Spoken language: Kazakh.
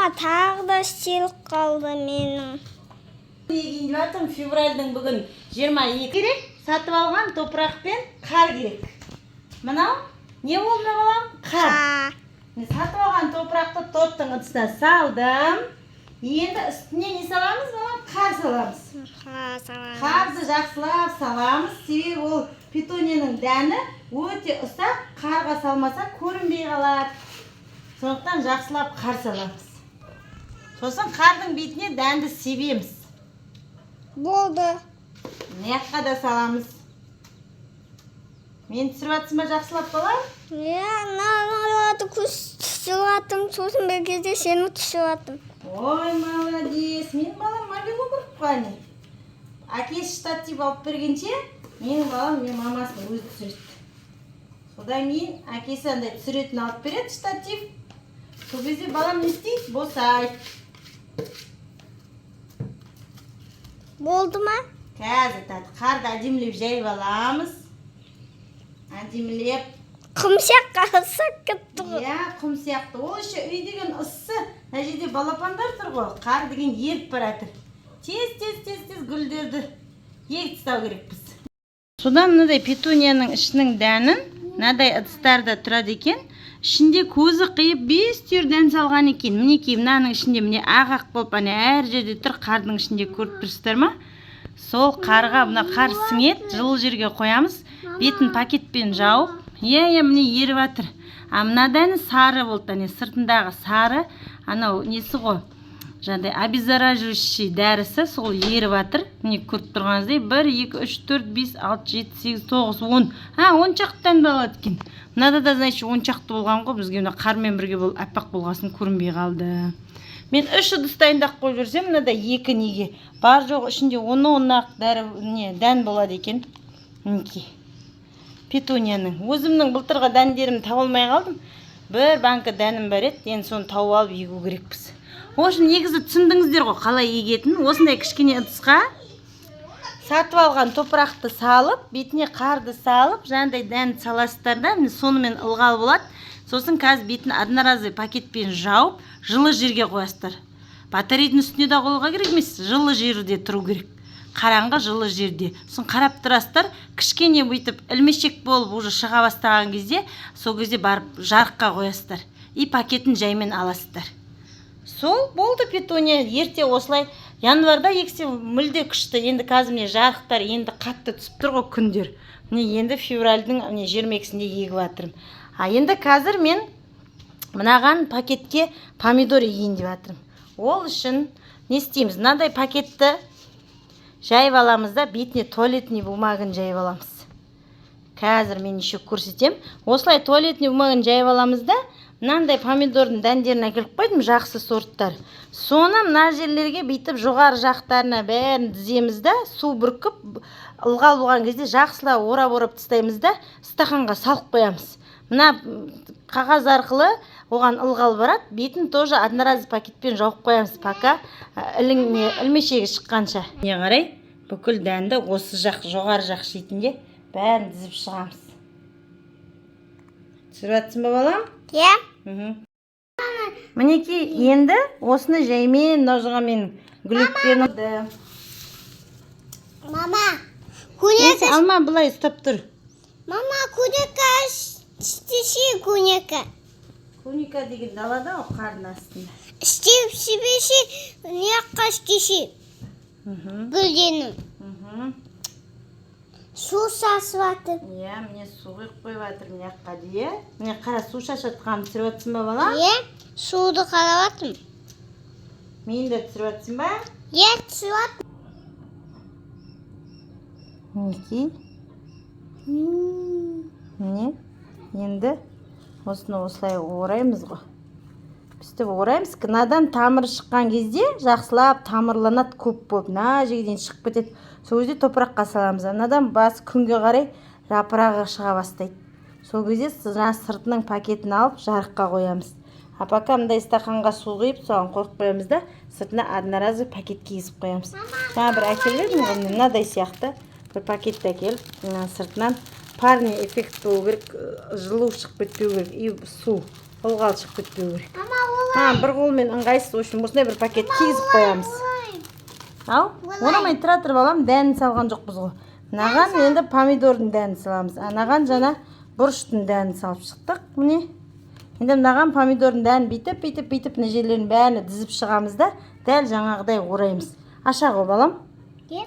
Мама, тағы да істеліп қалды менің. Егейін деп жатырмын. Февральдың бүгін 22. Керек сатып алған топырақ пен қар керек. Мынау не болды, балам? Қар. Қа. Міне, сатып алған топырақты торттың ыдысына салдым. Енді үстіне не саламыз, балам? Қар саламыз. Қар саламыз. Қарды жақсылап саламыз, себебі ол петунияның дәні өте ұсақ, қарға салмаса, көрінбей қалады. Сондықтан жақсылап қар саламыз. Сосын қардың бетіне дәнді себеміз. Болды. Мына жаққа да саламыз. Мен түсіріп жатсың ба жақсылап, балам? Иә, мыналарды көз түсіріп жатырмын, сосын бір кезде сені түсіріп жатырмын. Ой, молодец! Менің балам мобилограф қой. Әне, әкесі штатив алып бергенше, менің балам менің мамасын өзі түсіреді. Содан кейін әкесі андай түсіретін алып береді, штатив. Сол кезде балам не істейді? Босайды. Болды ма? Қазір, тәті, қарды әдемілеп жайып аламыз, әдемілеп. Құм сияқты ұқсап кетті ғой. Иә, құм сияқты. Ол еще үй деген ыссы, мына жерде балапандар тұр ғой, қар деген еріп бара жатыр. Тез, тез, тез, тез гүлдерді егіп тастау керекпіз. Содан мынадай петунияның ішінің дәнін мынадай ыдыстарда тұрады екен. Ішінде көзі қиып бес түйір дән салған екен. Мінекей, мынаның ішінде, міне, ақ ақ болып, ане, әр жерде тұр қардың ішінде, көріп тұрсыздар ма? Сол қарға, мына қар сіңеді, жылы жерге қоямыз, бетін пакетпен жауып. Иә, міне, еріп жатыр. А мына дәні сары болды, әне, сыртындағы сары анау несі ғой, жаңағыдай обеззараживающий дәрісі, сол еріп жатыр. Міне, көріп тұрғаныңыздай, бір, екі, үш, төрт, бес, алты, жеті, сегіз, тоғыз, 10, а, 10 шақты дән болады екен. Мынада да, значит, 10 шақты болған ғой. Бізге мына қармен бірге болып, аппақ болғасын көрінбей қалды. Мен үш ыдыс дайындап қойып жүрсем, мынада екі. Неге бар жоғы ішінде он он ақ дәрі не дән болады екен. Мінекей, петунияның өзімнің былтырғы дәндерімді таба алмай қалдым. Бір банка дәнім бар еді, енді соны тауып алып егу керекпіз. В общем, негізі түсіндіңіздер ғой қалай егетінін. Осындай кішкене ыдысқа сатып алған топырақты салып, бетіне қарды салып, жаңағыдай дәнді саласыздар да, міне, сонымен ылғал болады. Сосын қазір бетін одноразовый пакетпен жауып, жылы жерге қоясыздар. Батарейдің үстіне де қоюға керек емес, жылы жерде тұру керек, қараңғы, жылы жерде. Сосын қарап тұрасыздар, кішкене бүйтіп ілмешек болып уже шыға бастаған кезде, сол кезде барып жарыққа қоясыздар и пакетін жаймен аласыздар. Сол болды. Петуния ерте, осылай январьда ексе, мүлде күшті. Енді қазір, міне, жарықтар енді қатты түсіп тұр ғой күндер. Міне, енді февральдың, міне, 22-сінде егіп жатырмын. А енді қазір мен мынаған пакетке помидор егейін деп жатырмын. Ол үшін не істейміз? Мынандай пакетті жайып аламыз да, бетіне туалетный бумаганы жайып аламыз. Қазір мен еще көрсетемін. Осылай туалетный бумаганы жайып аламыз да, мынандай помидордың дәндерін әкеліп қойдым, жақсы сорттар. Соны мына жерлерге бүйтіп жоғары жақтарына бәрін тіземіз да, су бүркіп, ылғал болған кезде жақсылап орап орап тастаймыз да, стақанға салып қоямыз. Мына қағаз арқылы оған ылғал барады. Бетін тоже одноразовый пакетпен жауып қоямыз, пока ілің не ілмешегі шыққанша. Не қарай, бүкіл дәнді осы жақ, жоғары жақ шетінде бәрін тізіп шығамыз. Түсіріп жатсың ба, балам? Иә. Мінекей, енді осыны жаймен мынау жаққа мен гүл екпені. Мама, көнека. Алма, былай ұстап тұр. Мама, көнека істесе, көнека. Клубника деген далада ғой, қардың астында. Істеп себесе, мына жаққа істесе. Гүлденің. Су шашып жатыр. Иә, міне, су құйып қойып жатыр мына жаққа де. Міне, қара, су шашып жатқанын түсіріп жатсың ба, балам? Иә, суды қарап жатырмын. Мені де түсіріп жатсың ба? Иә, түсіріп жатырмын. Мінекей, міне, енді осыны осылай ораймыз ғой, бүйтіп ораймыз. Мынадан тамыры шыққан кезде жақсылап тамырланады, көп болып мына жерге дейін шығып кетеді. Сол кезде топыраққа саламыз. Мынадан басы күнге қарай жапырағы шыға бастайды. Сол кезде жаңа сыртының пакетін алып, жарыққа қоямыз. А пока мындай стақанға су құйып, соған қойып қоямыз да, сыртына одноразовый пакет кигізіп қоямыз. Жаңа бір әкеліп едім ғой, міне, мынадай сияқты бір пакетті әкеліп, мына сыртынан парный эффект болу керек, жылу шығып кетпеу керек и су, ылғал шығып кетпеу керек. Мама, Маған бір қолмен ыңғайсыз, в общем, осындай бір пакет кигізіп қоямыз. Ал, орамай тұра тұр, балам, дәнін салған жоқпыз ғой. Мынаған енді помидордың дәнін саламыз. Анаған жаңа бұрыштың дәнін салып шықтық, міне. Енді мынаған помидордың дәнін бүйтіп, бүйтіп, бүйтіп, мына жерлерін бәріне тізіп шығамыз да, дәл жаңағыдай ораймыз. Аша ғой, балам. Е?